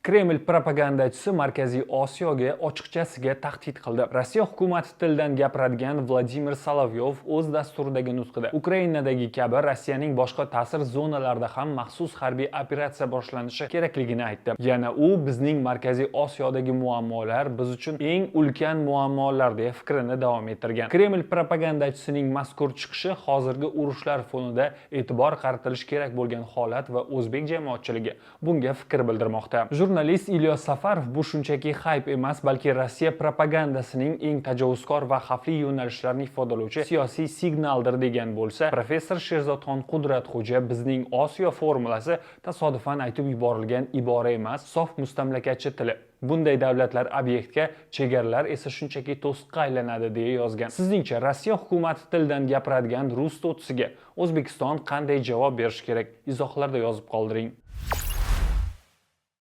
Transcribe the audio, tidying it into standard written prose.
Kreml propagandachisi Markaziy Osiyoga ochiqchasiga tahdid qildi. Rossiya hukumati tilidan gapiradigan Vladimir Solovyov o'z dasturidagi nutqida Ukrainadagi kabi Rossiyaning boshqa ta'sir zonalarida ham maxsus harbiy operatsiya boshlanishi kerakligini aytdi. Yana u bizning Markaziy Osiyodagi muammolar biz uchun eng ulkan muammolar, deya fikrini davom ettirgan. Kreml propagandachisining mazkur chiqishi hozirgi urushlar fonida e'tibor qaratilishi kerak bo'lgan holat va o'zbek jamoatchiligi bunga fikr bildirmoqda. Jurnalist Ilyos Safarov bu shunchaki hayp emas, balki Rossiya propagandasining eng tajovuzkor va xavfli yo'nalishlarini ifodalovchi siyosiy signaldir, degan bo'lsa, professor Sherzodxon Qudratxo'ja bizning Osiyo formulasi tasodifan aytib yuborilgan ibora emas, sof mustamlakachi tili. Bunday davlatlar obyektga, chegaralar esa shunchaki to'siqqa aylanadi, deya yozgan. Sizningcha, Rossiya hukumati tilidan gapiradigan rus to'tisiga O'zbekiston qanday javob berishi kerak? Izohlarda yozib qoldiring.